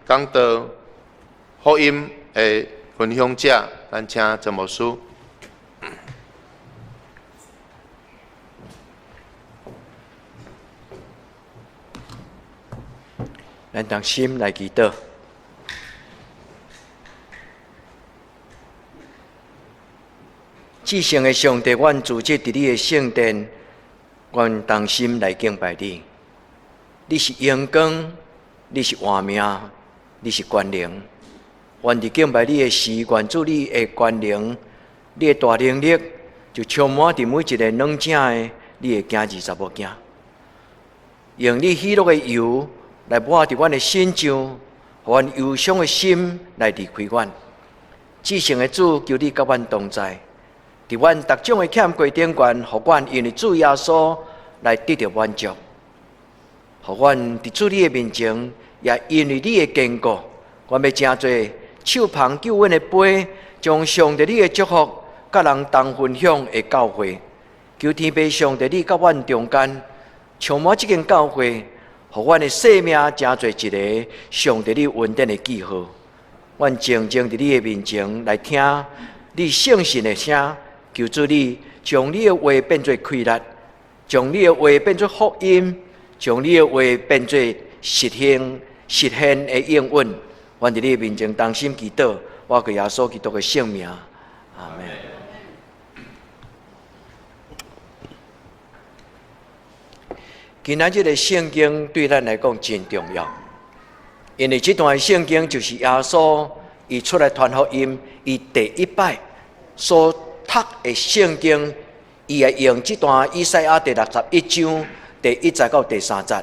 講道福音的分享者，咱請曾牧師。咱同心來祈禱。至聖的上帝，阮聚集佇你的聖殿，阮同心來敬拜你。你是榮光，你是活命，你是權能。阮佇敬拜你的時，願主你的權能，你的大能力，就充滿佇每一个軟正的你的囝兒查某囝。用你喜樂的油來抹佇阮的身上，予阮憂傷的心來離開阮。至聖的主，求你佮阮同在。佇阮逐種的欠過頂懸，予阮因為主耶穌來得著滿足，予阮佇主你的面前，也因為你的堅固，阮欲成做手捧救恩的杯，將上帝你的祝福佮人同分享的教會。求天父上帝你佮阮中間，充滿這間教會，予阮的生命成做一个上帝你恩典的記號。阮靜靜佇你的面前來聽你聖神的聲。求主你將你的話變做氣力，將你的話變做福音，將你的話變做實行實現的應允。阮佇你的面前同心祈禱，我靠耶穌基督的聖名，阿們。今仔日的聖經對咱來講真重要，因為這段聖經就是耶穌伊出來傳福音，伊第一擺所讀的聖經，伊會用這段以賽亞第六十一章第一節到第三節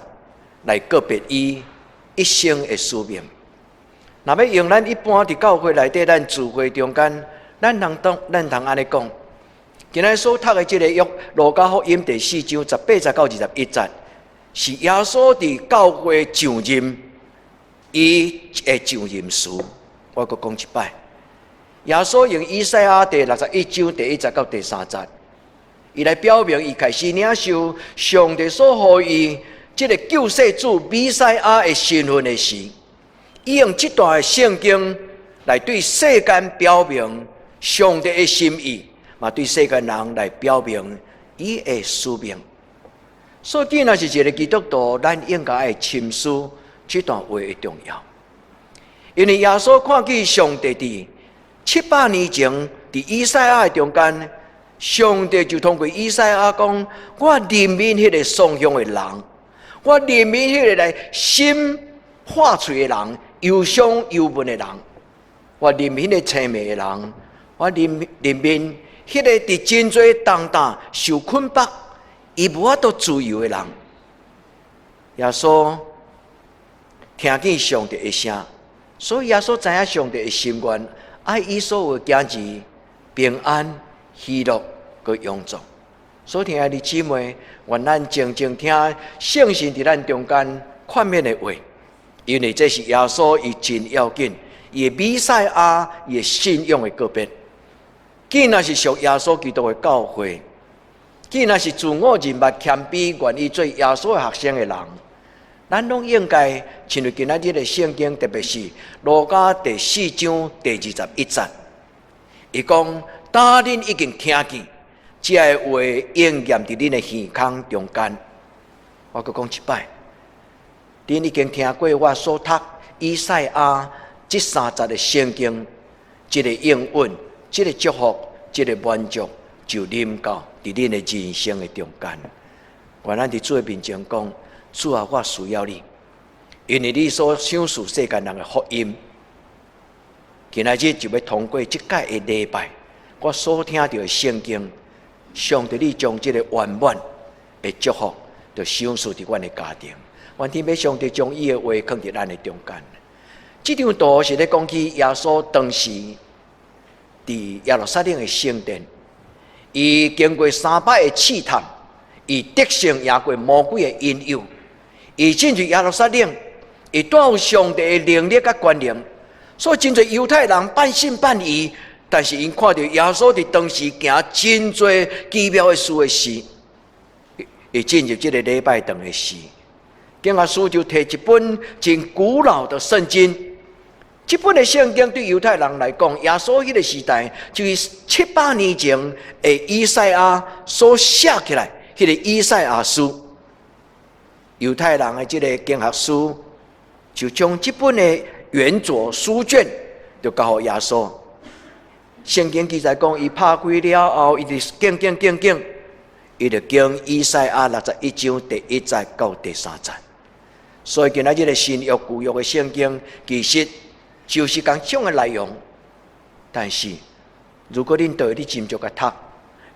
來告別伊一生的使命。若欲用咱一般佇教會內底，咱聚會中間，咱通當咱通按呢講。今仔所讀的這个約路加福音第四章十八節到二十一節，是耶穌佇教會上任，伊的上任詞。我閣講一擺。耶穌用以賽亞第六十一章第一節到第三節，伊來表明伊開始領受上帝所予伊這个救世主彌賽亞的身份的時，伊用這段的聖經來對世間表明上帝的心意，嘛對世間人來表明伊的使命。所以，若是一个基督徒，咱應該愛深思這段話的重要，因為耶穌看見上帝佇700年前，佇以賽亞的中間，上帝就通過以賽亞講：我憐憫彼个喪鄉的人，我憐憫彼个來心破碎的人、憂傷憂悶的人，我憐憫彼个青迷的人，我憐憐憫彼个佇真濟重擔受捆綁、伊無法度自由的人。耶穌聽見上帝的聲，所以耶穌知影上帝的心願。愛伊所有的囝兒平安、喜樂、閣永存。所以，親愛的姊妹，願咱靜靜聽聖神佇咱中間勸勉的話，因為這是耶穌伊真要緊，伊的彌賽亞，伊的信仰的告別。既若是屬耶穌基督的教會，既若是自我認捌謙卑，願意做耶穌的學生的人。咱攏應該親像今仔日的聖經，特別是路加第四章第二十一節，伊講：當恁已經聽見這个話應驗佇恁的耳孔中間，我閣講一擺，恁已經聽過我所讀以賽亞這三節的聖經，這个應允，這个祝福，這个滿足，就臨到佇恁的人生的中間。願咱佇主的面前講。主啊，我需要你，因為你所賞賜世間人的福音。今仔日就欲通過這擺的禮拜，我所聽著的聖經，上帝你將這个圓滿的祝福，就賞賜佇阮的家庭。願天父上帝將伊的話囥佇咱的中間。這張圖是咧講起耶穌當時佇耶路撒冷的聖殿，伊經過三擺的試探，伊得勝贏過魔鬼的引誘。伊進入耶路撒冷，伊帶有上帝的能力佮權能，所以真濟猶太人半信半疑。但是𪜶看著耶穌佇當時行真濟奇妙的事的時，伊進入這个禮拜堂的時，警察師就提一本真古老的聖經，這本的聖經對猶太人來講，耶穌彼個時代就是700年前的以賽亞所寫起來，彼個以賽亞書。猶太人的這个經學師就將這本的原著書卷就交予耶穌。聖經記載講，伊拍開了後，伊就經經經經，伊就經以賽亞61章第一節到第三節。所以今仔日的新約舊約的聖經，其實就是仝種的內容。但是，如果恁對你斟酌共讀，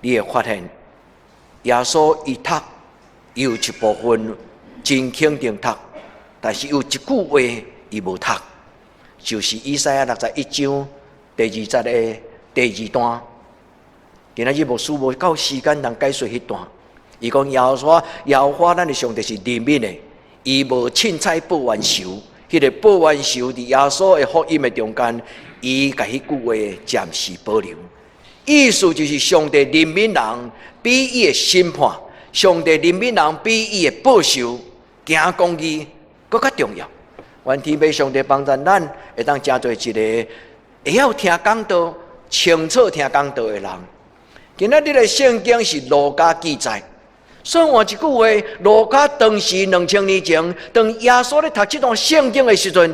你會發現耶穌伊讀有一部分真肯定讀，但是有一句話伊無讀，就是以賽亞六十一章第二節的第二段。今仔日牧師無夠時間通解說彼段。伊講耶和華，耶和華咱的上帝是憐憫的，伊無凊彩報冤仇。彼个報冤仇佇耶穌的福音的中間，伊共彼句話暫時保留。意思就是上帝憐憫人，比伊的審判；上帝憐憫人，比伊的報仇、行公義，閣較重要。願天父上帝幫助咱，會當成做一个會曉聽講道、清楚聽講道的人。今仔日的聖經是路加記載，所以換一句話，路加當時2000年前，當耶穌咧讀這段聖經的時陣，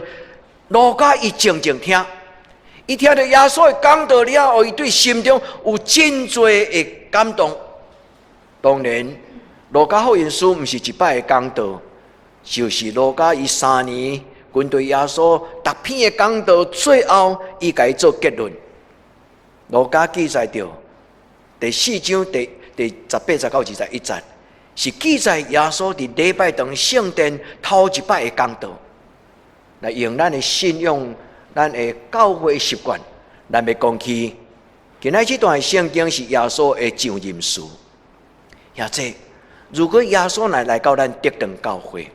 路加伊靜靜聽，伊聽著耶穌的講道了後，伊對心中有真濟的感動。當然，路加福音書毋是一擺的講道，就是路加伊3年跟隨耶穌逐篇的講道，最後伊共伊做結論。路加記載著第四章第18節到21節，是記載耶穌佇禮拜堂聖殿頭一擺的講道。來用咱的信仰、咱的教會習慣，咱欲講起。今仔這段聖經是耶穌的上任詞。或者，如果耶穌來來到咱德堂教會，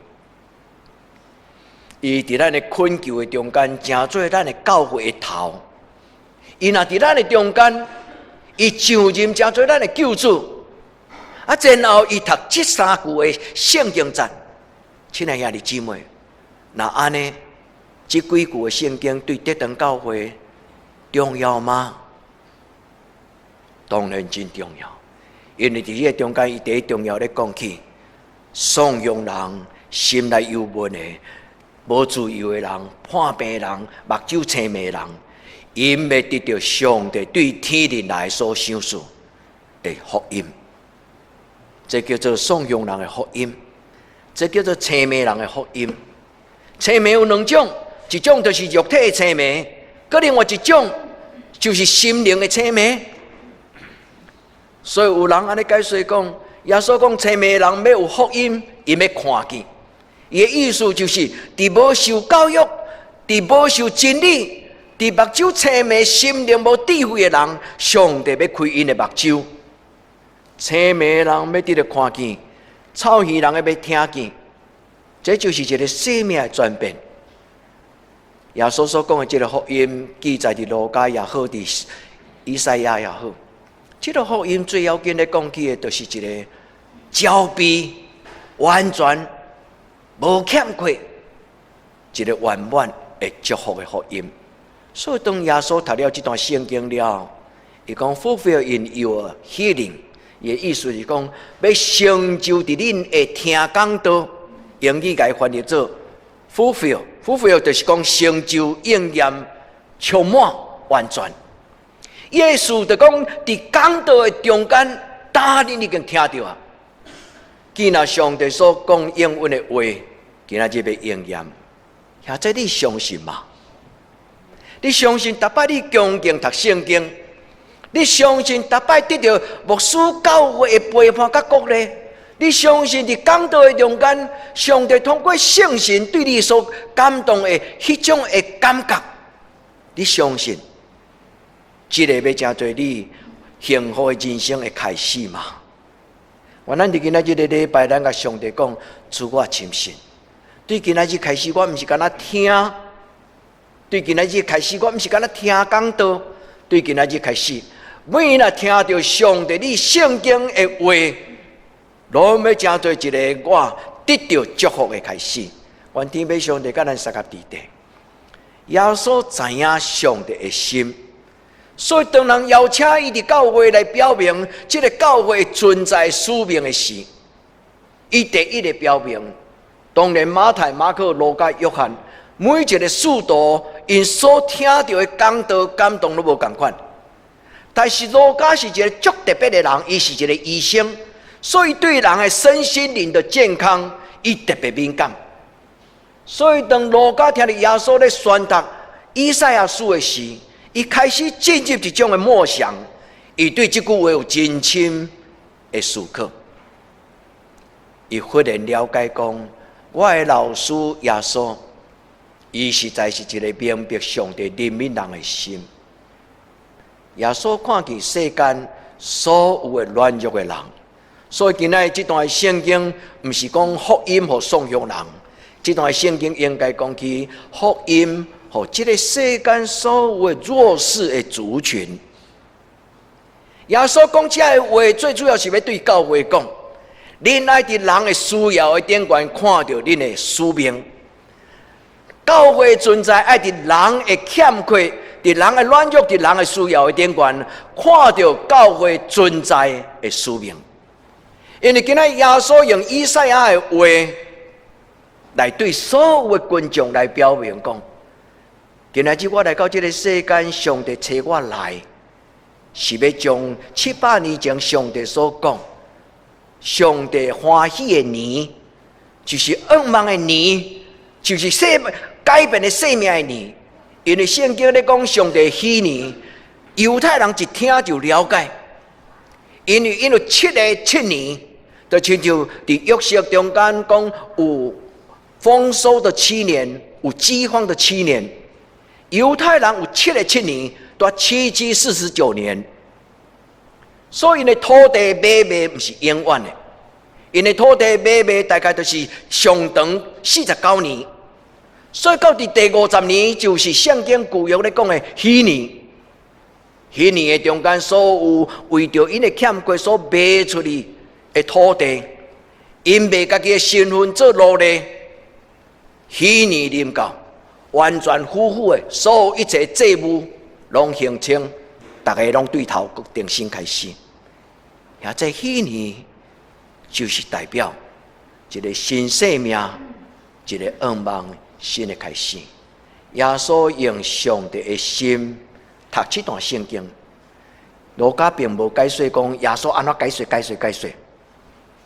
伊佇咱的懇求的中間，成做咱的教會的頭。伊若佇咱的中間，伊上任成做咱的救主。啊，然後伊讀這三句的聖經節，親愛兄弟姊妹，若按呢，這幾句的聖經對德堂教會重要嗎？當然真重要，因為佇這个中間，伊第一重要咧講起，喪養人心內憂悶的、無自由的人、破病人、目睭青盲人，𪜶欲得著上帝對天靈來所賞賜的福音，這叫做喪養人的福音，這叫做青盲人的福音。青盲有兩種，一種就是肉體的青盲，閣另外一種就是心靈的青盲。所以有人按呢解釋講，耶穌講青盲人欲有福音，𪜶欲看見。伊的意思就是，佇無受教育、佇無受真理、佇目睭青盲、心靈無智慧的人，上帝欲開𪜶的目睭。青盲人欲得著看見，臭耳人欲聽見，這就是一个生命的轉變。耶穌所講的這个福音，記載佇路加也好，佇以賽亞也好。這个福音最要緊咧講起的，就是一个焦備、完全無欠缺，一个圓滿的祝福的福音。所以當耶穌讀了這段聖經了，伊講 fulfill in your hearing，伊的意思是講欲成就佇恁的聽講道，英語共伊翻譯做 fulfill，fulfill 就是講成就、應驗、充滿、完全。意思就講，佇講道的中間，當恁已經聽著啊。既然上帝所講應允的話，今仔日欲應驗，或者你相信嗎？你相信逐擺你恭敬讀聖經，你相信逐擺得著牧師教會的陪伴佮鼓勵，你相信佇講道的中間，上帝通過聖神對你所感動的彼種的感覺，你相信？這个欲成做你幸福的人生的開始嗎？願咱佇今仔這个禮拜，咱共上帝講，主我深信。對今仔日開始，我毋是干焦聽；對今仔日開始，我毋是干焦聽講道。對今仔日開始，每若聽著上帝你聖經的話，攏欲成做一个我得著祝福的開始。願天父上帝佮咱相佮佇底。耶穌知影上帝的心，所以當人邀請伊佇教會來表明這个教會存在使命的時，伊第一个表明。當然，馬太、馬可、路加、約翰，每一个使徒𪜶所聽著的講道感動攏無仝款。但是路加是一个足特別的人，伊是一个醫生，所以對人的身心靈的健康，伊特別敏感。所以當路加聽著耶穌咧宣讀以賽亞書的時，伊開始進入一種的默想，伊對這句話有真深的思考。伊忽然了解講，我的老師耶穌，伊實在是一个明白上帝憐憫人的心。耶穌看見世間所有的軟弱的人，所以今仔日這段聖經毋是講福音予宋鄉人，這段聖經應該講起福音予這个世間所有的弱勢的族群。耶穌講這个話，最主要是欲對教會講：恁愛佇人的需要的頂懸看著恁的使命。教會存在愛佇人的欠缺、佇人的軟弱、佇人的需要的頂懸，看著教會存在的使命。因為今仔耶穌用以賽亞的話來對所有的群眾來表明講：今仔日我來到這个世間，上帝差我來，是欲將700年前上帝所講，上帝歡喜的年，就是向望的年，就是生改變的生命的年。因為聖經咧講上帝喜年，猶太人一聽就了解，因為𪜶有七个七年，就親像佇約瑟中間講有豐收的七年，有饑荒的七年。猶太人有七个七年，拄七七四十九年。所以𪜶土地買賣毋是永遠的，𪜶的土地買賣大概就是上長49年。所以到佇第50年，就是聖經舊約咧講的喜年。喜年的中間，所有為著𪜶的欠缺所賣出去的土地，𪜶賣家己的身份做奴隸。喜年臨到，完全夫婦的所有一切債務攏還清，逐个攏對頭重新開始。遐這喜年就是代表一个新生命，一个向望新的開始。耶穌用上帝的心讀這段聖經，路加並無解說講耶穌按怎解說、解說、解說。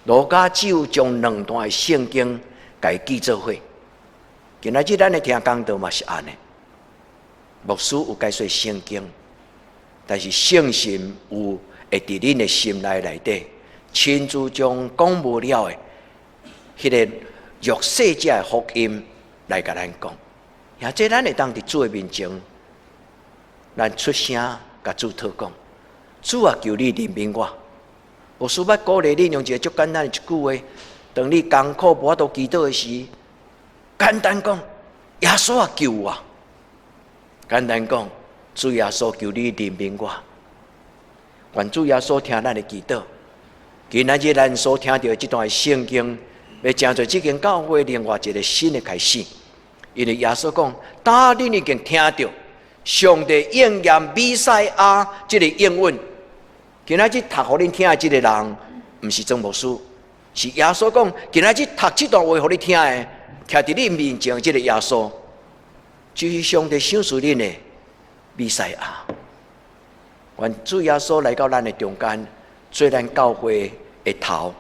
路加只有將兩段的聖經共記做伙。今仔日咱咧聽講道嘛是按呢，牧師有解說聖經，但是聖神有會佇恁的心內內底，親自將講無了的彼个弱勢者的福音來共咱講。也這咱會當佇主的面前，咱出聲共主禱講：主啊，求你憐憫我。牧師欲鼓勵你用一个足簡單的一句話，當你艱苦無法度祈禱的時，簡單講：耶穌啊，救我！簡單講，主耶穌求你憐憫我。願主耶穌聽咱的祈禱。今仔日咱所聽著的這段聖經，欲成做這間教會另外一个新的開始。因為耶穌講，當恁已經聽著上帝應驗彌賽亞這个應允，今仔日讀予恁聽的這个人，毋是曾牧師，是耶穌講，今仔日讀這段話予你聽的，徛佇你面前這个耶穌，就是上帝賞賜恁的彌賽亞。願主耶穌來到咱的中間，做咱教會的頭，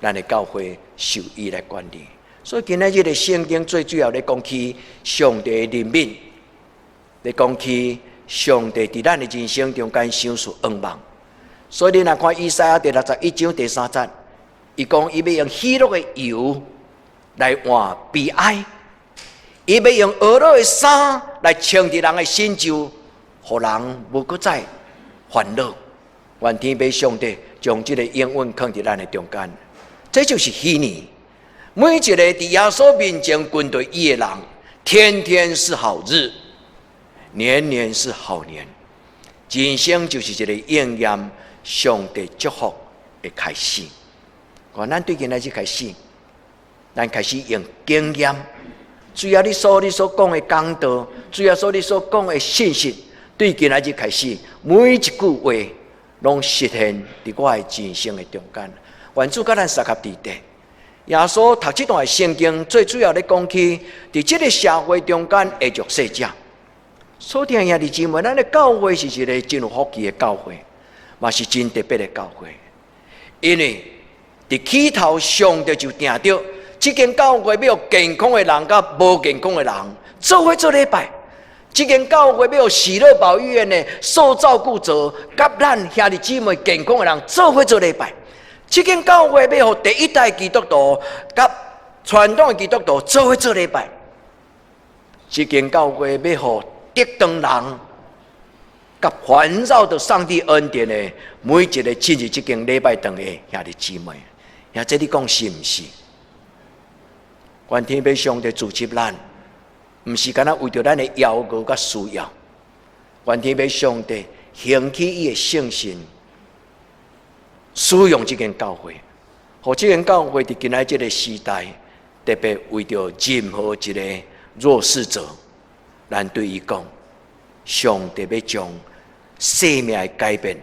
咱的教會受伊來管理。所以今仔日的聖經最主要咧講起上帝的憐憫，咧講起上帝佇咱的人生中間賞賜向望。所以你若看以賽亞第61章第3節，伊講伊欲用喜樂的油來換悲哀，伊欲用哀樂的衫來穿佇人的身上，予人無閣再煩惱。願天父上帝將這个應允囥佇咱的中間，這就是喜年。每一个佇耶穌面前跟隨伊的人，天天是好日，年年是好年。人生就是一个應驗上帝祝福的開始。願咱對今仔日開始，咱開始用經驗主啊，你所講的講道，主耶穌你所講的信息，對今仔日開始，每一句話攏實現佇我的人生的中間。願主佮咱相佮佇底。耶穌讀這段的聖經，最主要咧講起，佇這个社會中間的弱勢者。所聽兄弟姊妹，咱的教會是一个真有福氣的教會，嘛是真特別的教會。因為佇起頭上帝就定著，這間教會欲予健康的人佮無健康的人做伙做禮拜。這間教會欲予喜樂堡醫院的受照顧者，佮咱兄弟姊妹健康的人做伙做禮拜。這間教會欲予第一代基督徒佮傳統的基督徒做伙做禮拜。這間教會欲予得當人佮環繞著上帝恩典的每一个進入這間禮拜堂的兄弟姊妹，兄這你講是毋是？願天父上帝祝福咱，毋是干焦為著咱的驕傲佮需要。願天父上帝興起伊的聖神，使用這間教會，予這間教會佇今仔這个時代，特別為著任何一個弱勢者，咱對伊講，上帝欲將生命的改變，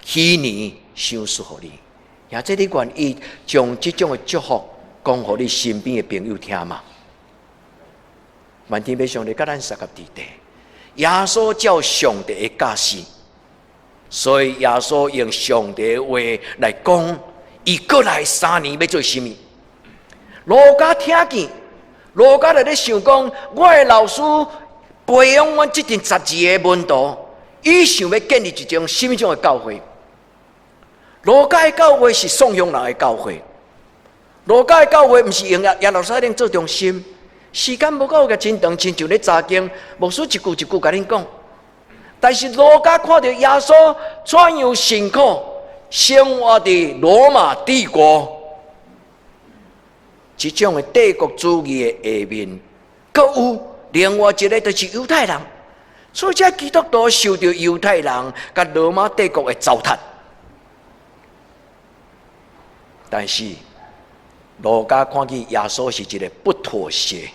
禧年賞賜予你。或者你願意將這種的祝福講予你身邊的朋友聽嗎？願天父上帝佮咱相佮佇底，耶穌照上帝的教示，所以耶穌用上帝的話來講，伊過來3年欲做啥物？路加聽見，路加就咧想講，我的老師培養阮這陣12个門徒，伊想欲建立一種啥物種的教會？路加的教會是宋陽人的教會，路加的教會毋是用耶路撒冷做中心。時間無夠，共真長，親像咧查經，牧師一句一句共恁講。但是路加看著耶穌怎樣辛苦生活佇羅馬帝國，這種的帝國主義的下面，閣有另外一个就是猶太人，所以這基督徒受著猶太人佮羅馬帝國的糟蹋。但是路加看見耶穌是一个不妥協，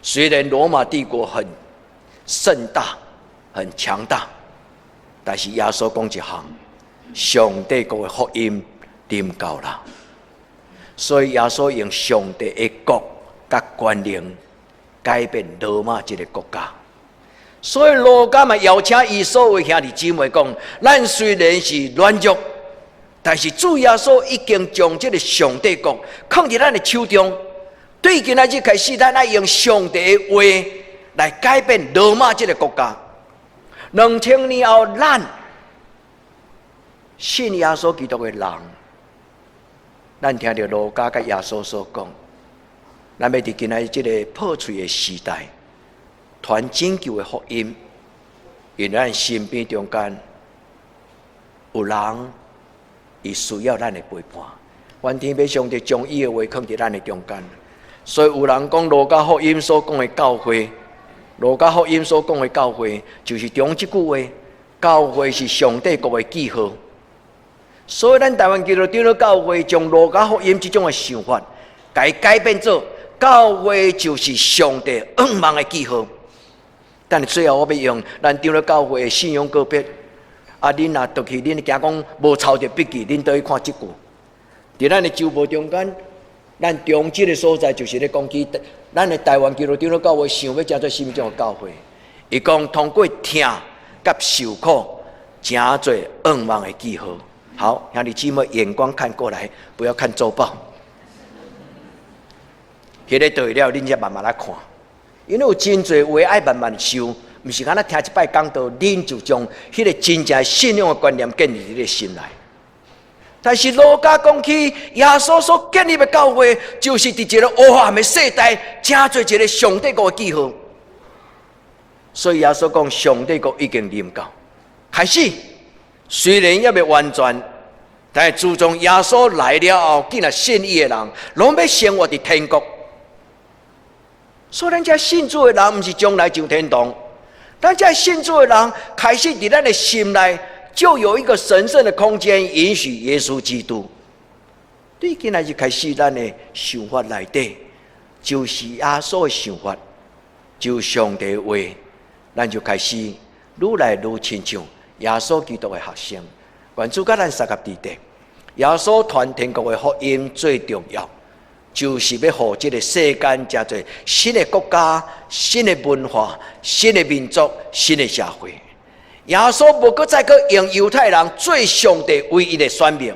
雖然羅馬帝國很盛大、很強大，但是耶穌講一項，上帝國的福音臨到啦，所以耶穌用上帝的國佮權能改變羅馬這个國家。所以路加嘛邀請伊所有兄弟姊妹講，咱雖然是軟弱，但是主耶穌已經將這个上帝國囥佇咱的手中。對今仔日開始，咱愛用上帝的話來改變羅馬這个國家。2000年後，咱信耶穌基督的人，咱聽著路加佮耶穌所講，咱欲佇今仔日這个破碎的時代，傳拯救的福音，因為咱身邊中間有人伊需要咱的陪伴。願天父上帝將伊的話囥佇咱的中間。所以有人講路加福音所講的教會，路加福音所講的教會，就是中這句話，教會是上帝國的記號。所以咱台灣基督長老教會將路加福音這種的想法，共伊改變做教會就是上帝向望的記號。但是最後我欲用咱長老教會的信仰告白，啊，恁若倒去，恁驚講無抄著筆記，恁倒去看這句。佇咱的週報中間，咱中這个所在就是咧講起咱的台灣基督長老教會想欲成做啥物種的教會。伊講通過疼佮受苦，成做向望的記號。好，兄弟姊妹，眼光看過來，不要看週報。彼个對了，恁才慢慢來看。因為有真濟話愛慢慢受，毋是干焦聽一擺講道，恁就將彼个真正信仰的觀念建立佇你的心內。但是路加講起耶穌所建立的教會，就是佇一个黑暗的世代，成做一个上帝國的記號。所以耶穌講，上帝國已經臨到，開始雖然猶未完全，但是自從耶穌來了後，見來信伊的人，攏欲生活佇天國。所以咱這信主的人，毋是將來上天堂，咱這信主的人，開始佇咱的心內就有一個神聖的空間，允許耶穌基督。對今仔日開始，咱的想法內底，就是耶穌的想法。就上帝的話，咱就開始愈來愈親像耶穌基督的學生。願主佮咱相佮佇咧。耶穌傳天國的福音最重要，就是欲予這个世間成做新的國家、新的文化、新的民族、新的社會。耶穌無閣再閣用猶太人做上帝唯一的選民，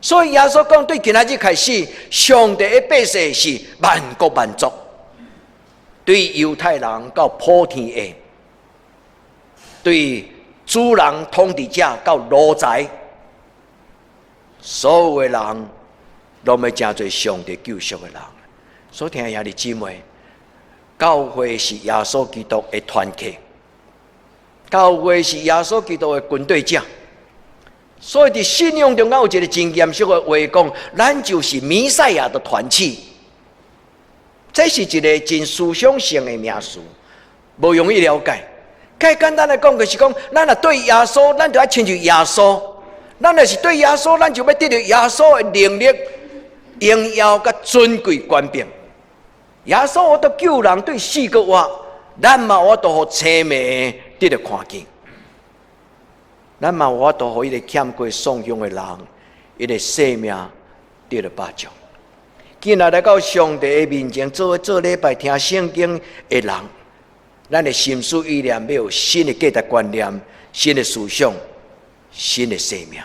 所以耶穌講對今仔日開始，上帝的百姓是萬國萬族，對猶太人到普天下，對主人統治者到奴才，所有的人攏欲成做上帝救贖的人。所以，親愛兄弟姊妹，教會是耶穌基督的團契，教會是耶穌基督的軍隊長。所以，佇信仰中間有一个真嚴肅的話講，咱就是彌賽亞的團契。這是一个真思想性的名詞，無容易了解。較簡單來講，就是講，咱若對耶穌，咱就愛親像耶穌；咱若是對耶穌，咱就欲得著耶穌的能力、榮耀佮尊貴權柄。耶穌有法度救人對死閣活，咱嘛有法度予青盲得著看見。咱嘛有法度予彼个欠過送養的人，伊的生命得著拯救。今日來到上帝的面前，做做禮拜聽聖經的人，咱的心思意念欲有新的價值觀念、新的思想、新的生命。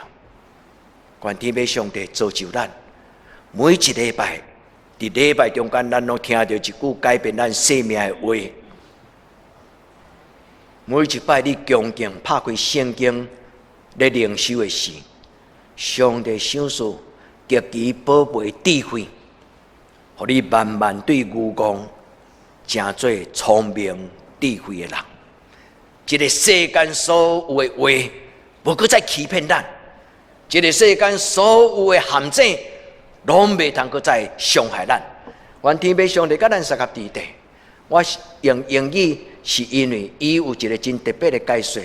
願天父上帝造就咱，每一禮拜佇禮拜中間，咱攏聽著一句改變咱生命的話。每一擺你恭敬拍開聖經咧靈修的時，上帝賞賜極其寶貝智慧，予你慢慢對愚戇成做聰明智慧的人。這个世間所有的話，無閣再欺騙咱；這个世間所有的陷阱，攏袂通閣再傷害咱。願天父上帝佮咱相佮佇咧。我用英語是因為伊有一个真特別的解說。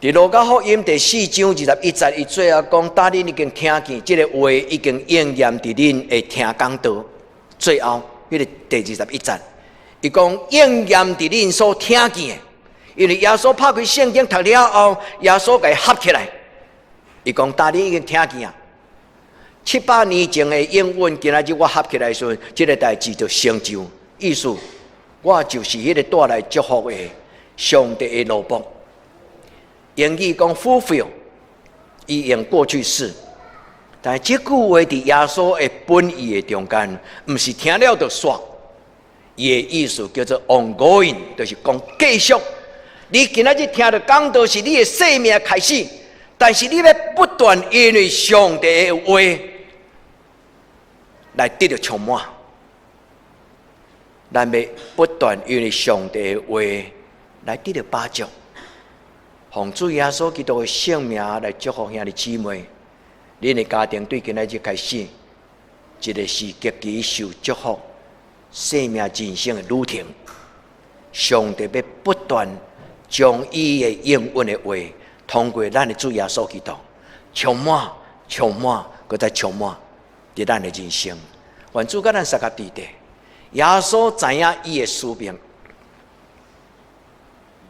佇路加福音第四章二十一節，伊最後講：當恁已經聽見這个話，已經應驗佇恁的聽講道。最後，彼个第二十一節，伊講應驗佇恁所聽見的，因為耶穌拍開聖經讀了後，耶穌共伊合起來。伊講：當恁已經聽見啊！700年前的應允，今仔日我合起來時陣，這个代誌就成就。意思，我就是彼个帶來祝福的上帝的奴僕。英語講 fulfill，伊用過去式，但是這句話佇耶穌的本意的中間，毋是聽了就煞。伊的意思叫做 ongoing，就是講繼續。你今仔日聽著講道是你的生命開始，但是你欲不斷因為上帝的話來得著充滿。咱欲不斷因為上帝的話來得著飽足。奉主耶穌基督的聖名來祝福兄弟姊妹，恁的家庭對今仔日開始，一个是極其受祝福、生命人生的旅程。上帝欲不斷將伊的應允的話，通過咱的主耶穌基督，充滿、充滿、閣再充滿佇咱的人生。願主佮咱相佮佇咧。耶穌知影伊的使命。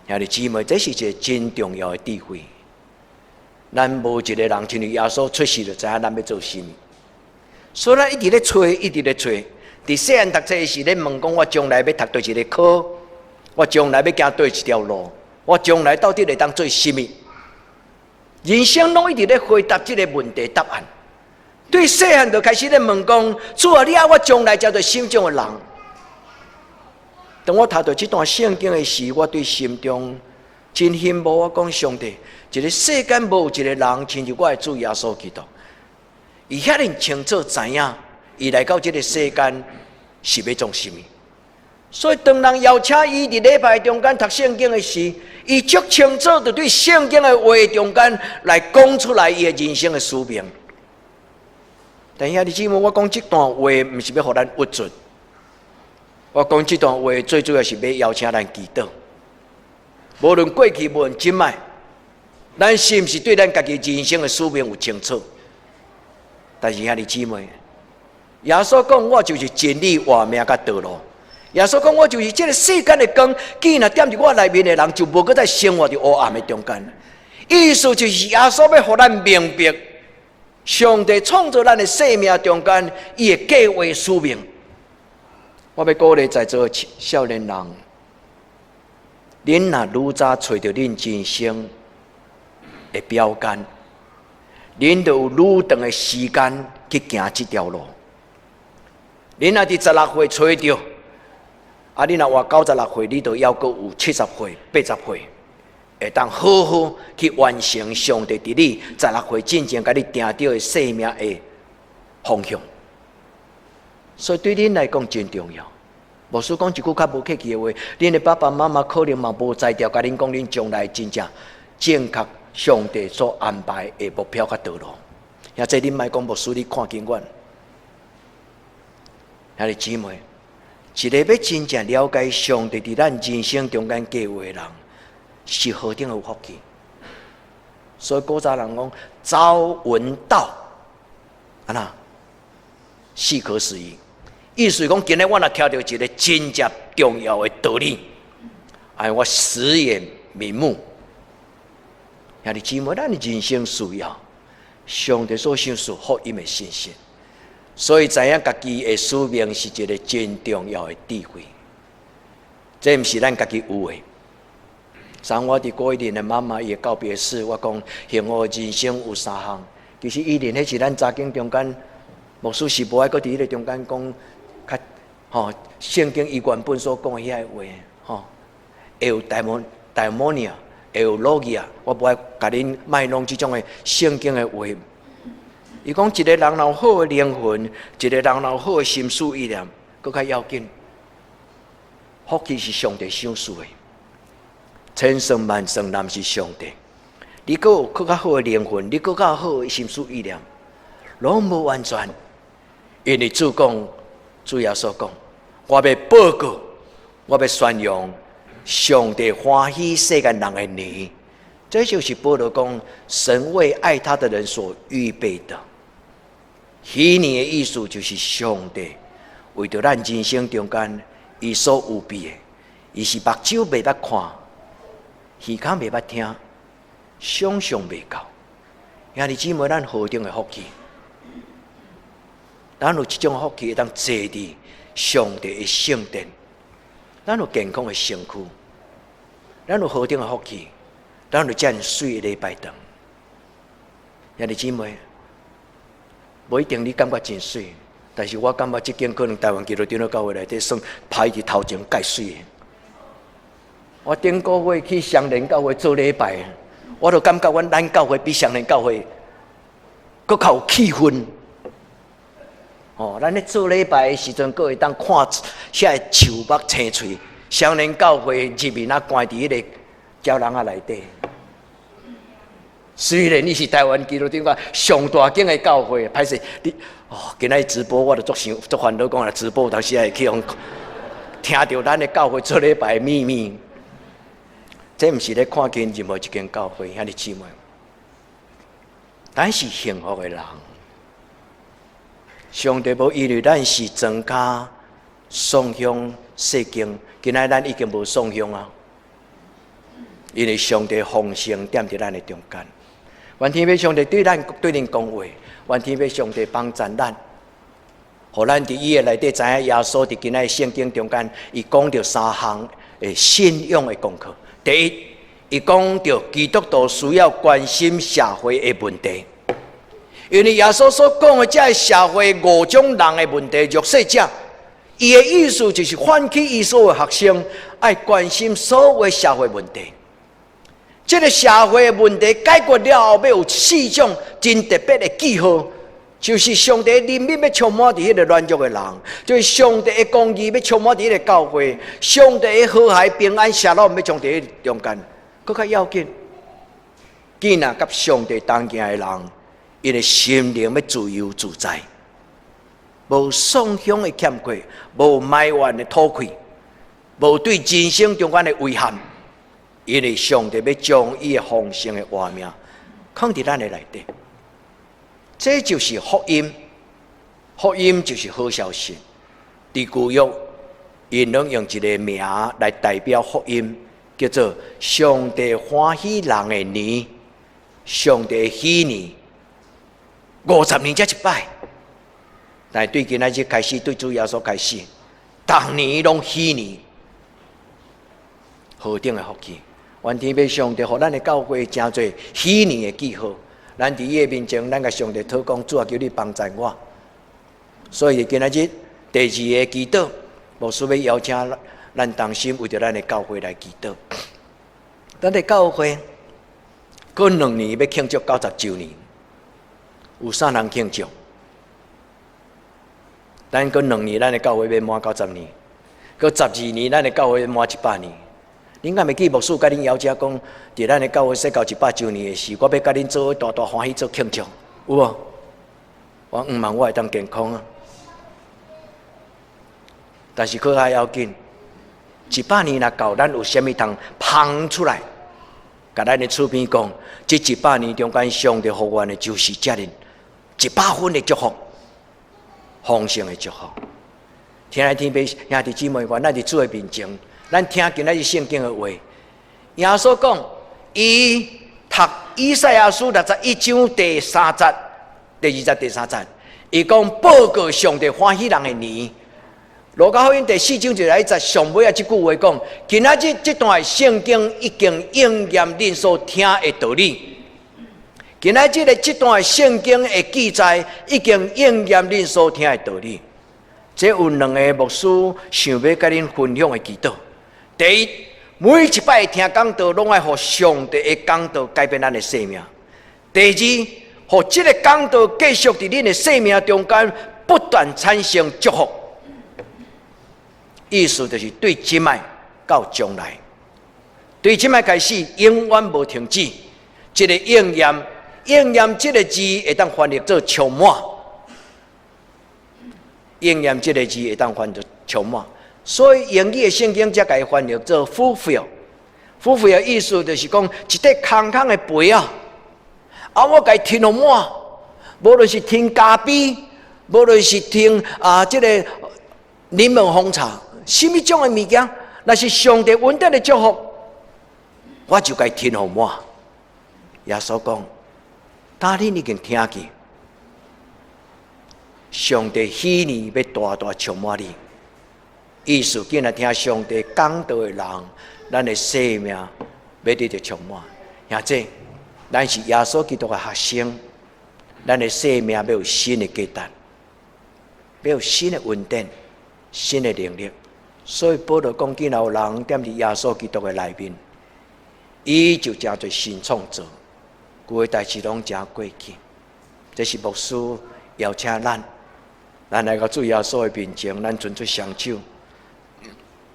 兄弟姊妹，這是一个真重要的智慧。咱無一个人親像耶穌出世就知影咱欲做啥物，所以咱一直咧揣，一直咧揣。佇細漢讀冊時，咧問講我將來欲讀佗一个科，我將來欲行佗一條路，我將來到底會當做啥物？人生攏一直咧回答這个問題答案。對細漢就開始咧問講：主啊，你愛我將來成做啥物種的人？當我讀著這段聖經的時，我對心中真羨慕。我講上帝，這个世間無一個人親像我的主耶穌基督，伊遐爾清楚知影，伊來到這个世間是欲創啥物。所以當人邀請伊佇禮拜中間讀聖經的時，伊足清楚就對聖經的話中間來講出來伊的人生的使命。但兄弟姊妹，我講這段話毋是欲予咱鬱卒。我講這段話最主要是欲邀請咱祈禱。無論過去，無論這擺，咱是毋是對咱家己人生的使命有清楚？但是兄弟姊妹，耶穌講我就是真理、活命佮道路。耶穌講，我就是這个世間的光，既然踮佇我內面的人，就無閣再生活佇黑暗的中間。意思就是耶穌欲予咱明白，上帝創造咱的生命中間，伊的計劃使命。我欲鼓勵在座的少年人，恁若愈早揣著恁人生的標杆，恁就有愈長的時間去行這條路。恁若佇十六歲揣著，啊！你若活96歲，你就猶閣有70歲、80歲，會當好好去完成上帝佇你十六歲進前共你定著的生命的方向。所以對恁來講真重要。牧師講一句較無客氣的話，恁的爸爸媽媽可能嘛無才調，共恁講恁將來真正正確上帝所安排的目標佮道路。兄弟，恁莫講牧師，你看輕阮。兄弟姊妹，一个欲真正了解上帝佇咱人生中間計畫的人，是何等有福氣。所以古早人講朝聞道，按怎夕可死矣。意思講，今日我若聽著一个真正重要的道理，哎，我死也瞑目。兄弟姊妹，咱的人生需要上帝所賞賜福音的信息。所以知影家己的使命是一个真重要的智慧，這毋是咱家己有的。昨我佇郭一玲的媽媽伊的告別式，我講幸福的人生有三項。其實一玲彼是咱查經中間，牧師是無愛閣佇彼个中間講較吼聖經伊原本所講的遐个話吼，會有 eudaimonia，會有 logia，我無愛共恁賣弄這種的聖經的話。伊講一个人若有好的靈魂，一个人若有好的心思意念，閣較要緊。福氣是上帝賞賜的，千算萬算，若毋是上帝。你閣有閣較好的靈魂，你閣較好的心思意念，攏無完全。因為主講，主耶穌講，我欲報告，我欲宣揚上帝歡喜世間人的年。這就是保羅講，神為愛他的人所預備的。禧年的意思就是上帝為著咱人生中間伊所預備的，伊是目睭袂捌看，耳孔袂捌聽，想象袂到。兄弟姊妹，咱何等的福氣！咱有這種福氣，會當坐佇上帝的聖殿，咱有健康的身軀，咱有何等的福氣，咱有遮爾媠的禮拜堂。兄弟姊妹，無一定你感覺真媠，但是我感覺這間可能台灣基督長老教會內底算排佇頭前蓋媠的。我頂個月去雙連教會做禮拜，我都感覺阮咱教會比雙連教會閣較有氣氛。哦，咱咧做禮拜的時陣，閣會當看遐个樹木青翠。雙連教會入面啊，關佇彼个鳥籠仔內底。雖然伊是台灣基督長老上大間的教會，歹勢你哦，今仔日直播我就足想足煩惱，講來直播，當時會去予聽著咱的教會做禮拜的秘密。這毋是咧看輕任何一間教會，兄弟姊妹。咱是幸福的人，上帝無因為咱是莊跤送香細間，今仔咱已經無送香啊。因為上帝豐盛踮佇咱的中間，願天父上帝對咱對恁講話，願天父上帝幫贊咱，予咱佇伊的內底知影耶穌佇今仔聖經中間，伊講著三項的信仰的功課。第一，伊講著基督徒需要關心社會的問題，因為耶穌所講的這个社會五種人的問題，弱勢者，伊的意思就是喚起伊所有學生愛關心所有社會問題。這个社會的問題解決了後，欲有四種真特別的記號，就是上帝憐憫欲充滿佇彼个軟弱的人，就是上帝的公義欲充滿佇彼个教會，上帝的和諧平安沙龍欲充佇彼个中間。閣較要緊，囝仔佮上帝同行的人，𪜶的心靈欲自由自在，無創傷的欠缺，無埋怨的吐氣，無對人生中間的遺憾。因為上帝欲將伊的豐盛的活命囥佇咱的內底，這就是福音。福音就是好消息。佇舊約 𪜶攏用一个名來代表福音，叫做上帝歡喜人的年，上帝喜年，50年才一擺。但是對今仔日開始，對主耶穌開始，逐年攏喜年，何等的福氣！願天父上帝予咱的教會成做喜年的記號。咱佇伊的面前，咱共上帝禱講，主啊，求你幫助我。所以今仔日第二个祈禱，牧師欲邀請咱同心為著咱的教會來祈禱。咱的教會過2年欲慶祝90週年，有啥人慶祝？咱過兩年，咱的教會欲滿90年；過12年，咱的教會欲滿100年。恁敢會記牧師共恁邀請講，佇咱的教會設到100週年的時，我欲共恁做大大歡喜做慶祝，有無？我毋望我會當健康啊！但是閣較要緊，100年若到，咱有啥物通芳出來？共咱的厝邊講，這一百年中間，上帝予阮的就是遮爾100分的祝福，豐盛的祝福。親愛天父兄弟姊妹，願咱佇主的面前，咱聽今仔日聖經的話。耶穌講，伊讀以賽亞書61章第三節、第二節、第三節，伊講報告上帝歡喜人的年。路加福音第四章一來一節上尾仔這句話講：今仔日這段聖經已經應驗恁所聽的道理。今仔日的這段聖經的記載已經應驗恁所聽的道理。這有兩个牧師想欲共恁分享的祈禱。第一，每一擺聽講道，攏愛予上帝的講道改變咱的生命。第二，予這个講道繼續佇恁的生命中間不斷產生祝福。意思就是對這擺到將來，對這擺開始永遠無停止。這个應驗，應驗這个字會當翻譯做充滿。應驗這个字會當翻做充滿，所以英語的聖經才共伊翻譯做 fulfill。fulfill 意思就是講一塊空空的杯仔，啊，我共伊添予滿，無論是添咖啡，無論是添啊這个檸檬紅茶，啥物種的物件，若是上帝恩典的祝福，我就共伊添予滿。耶穌講，當恁已經聽見，上帝喜年欲大大充滿你，意思今日聽上帝講道的人，咱的生命欲得著充滿。兄弟，咱是耶穌基督的學生，咱的生命欲有新的價值，欲有新的恩典、新的能力。所以保羅講，今若有人踮佇耶穌基督的內面，伊就成做新創造，舊的代誌攏成過去。這是牧師邀請咱，咱來到主耶穌的面前，咱伸出雙手，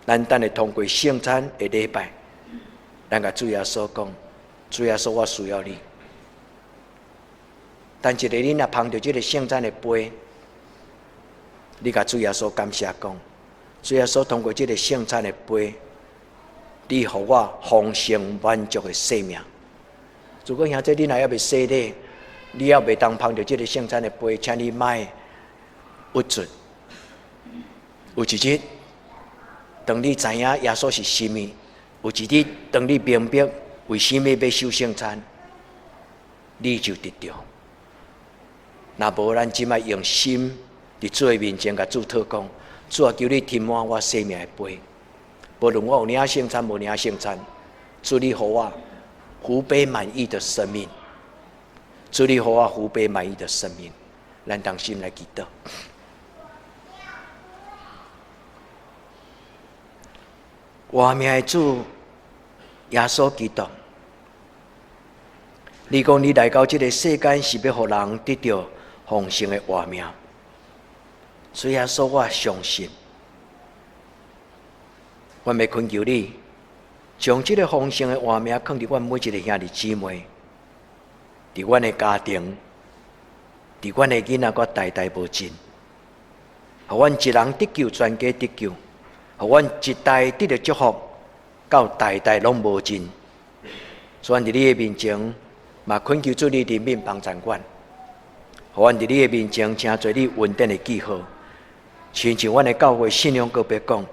咱等下通過聖餐的禮拜，咱共主耶穌講：主耶穌，我需要你。等一下恁若捧著這个聖餐的杯，你共主耶穌感謝講：主耶穌通過這个聖餐的杯，你予我豐盛滿足的生命。如果兄弟恁若猶未洗禮，你猶袂當捧著這个聖餐的杯，請你莫鬱卒。有一日，當你知影耶穌是啥物，有一日，當你明白為啥物欲守聖餐，你就得著。若無，咱這擺用心佇主的面前，共主禱講：主啊，求你添滿我生命的杯。無論我有領聖餐，無領聖餐，主你予我福杯滿溢的生命。主你予我福杯滿溢的生命，咱同心來祈禱。活命的主耶穌基督，你講你來到這个世間是欲予人得著豐盛的活命，主耶穌，我相信，我欲懇求你，將這个豐盛的活命囥佇阮每一个兄弟姊妹，佇阮的家庭，佇阮的囡仔，閣代代無盡，予阮一人得救，全家得救。予阮一代得著祝福，到代代攏無盡。所以，阮佇你的面前，嘛懇求主你憐憫幫助阮。予阮佇你的面前，成做你恩典的記號。親像阮的教會信仰告白講，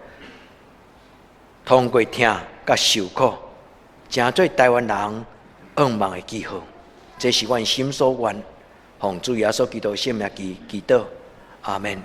通過疼佮受苦，成做臺灣人向望的記號。這是阮心所願，奉主耶穌基督聖名祈禱，阿們。